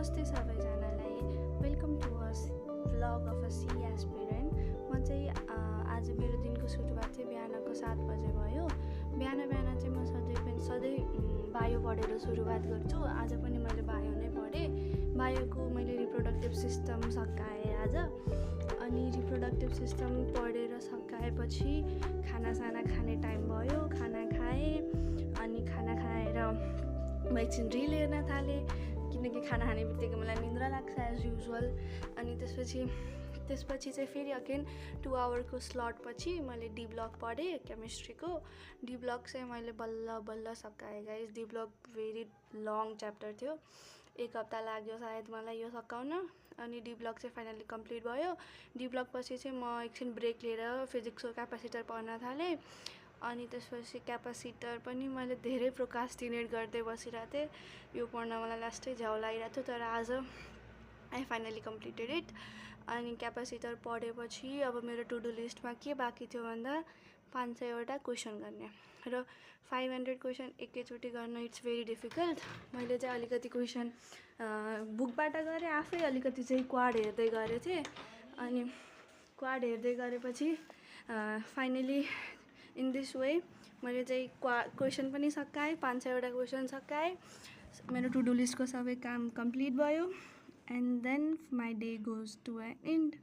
नमस्ते सबैजनालाई, welcome to vlog of a C aspirant. म चाहिँ आज मेरो दिनको सुरुवात चाहिँ बिहानको 7 बजे भयो। बिहान चाहिँ म सधैँ बायो पढेर सुरुवात गर्छु। आज पनि मैले बायो नै पढेँ। बायोको मैले रिप्रोडक्टिभ सिस्टम सकाएँ आज। अनि रिप्रोडक्टिभ सिस्टम पढेर सकाएपछि खानासाना खाने टाइम भयो। खाना खाएँ। अनि खाना खाएर म एकछिन रिल हेर्न थालेँ, किनकि खाना खाने बित्तिकै मलाई निद्रा लाग्छ एज युजुअल। अनि त्यसपछि चाहिँ फेरि अगेन 2 आवरको स्लटपछि मैले डी ब्लक पढेँ केमिस्ट्रीको। डी ब्लक चाहिँ मैले बल्ल सकाएँ guys. D block very long chapter थियो। 1 हप्ता लाग्यो सायद मलाई यो सकाउन। अनि डी ब्लक चाहिँ फाइनली कम्प्लिट भयो। डी ब्लक पछि चाहिँ म एकछिन ब्रेक लिएर फिजिक्सको क्यापासिटर पढ्न थालेँ। अनि त्यसपछि क्यापासिटर पनि मैले धेरै प्रोकास्टिनेट गर्दै बसिरहेको थिएँ। यो पढ्न मलाई लास्टै झ्याउ लागिरहेको थियो, तर आज आई फाइनली कम्प्लिटेड इट। अनि क्यापासिटर पढेपछि अब मेरो टु डु लिस्टमा के बाँकी थियो भन्दा 500वटा क्वेसन गर्ने र 500 क्वेसन एकैचोटि गर्न इट्स भेरी डिफिकल्ट। मैले चाहिँ अलिकति क्वेसन बुकबाट गरेँ, आफै अलिकति चाहिँ क्वाड हेर्दै गरेको थिएँ। अनि क्वाड हेर्दै गरेपछि फाइनली इन दिस वे मैले चाहिँ क्वेसन पनि सकाएँ। 500वटा क्वेसन सकाएँ। मेरो टु डु लिस्टको सबै काम कम्प्लिट भयो। And then my day goes to an and.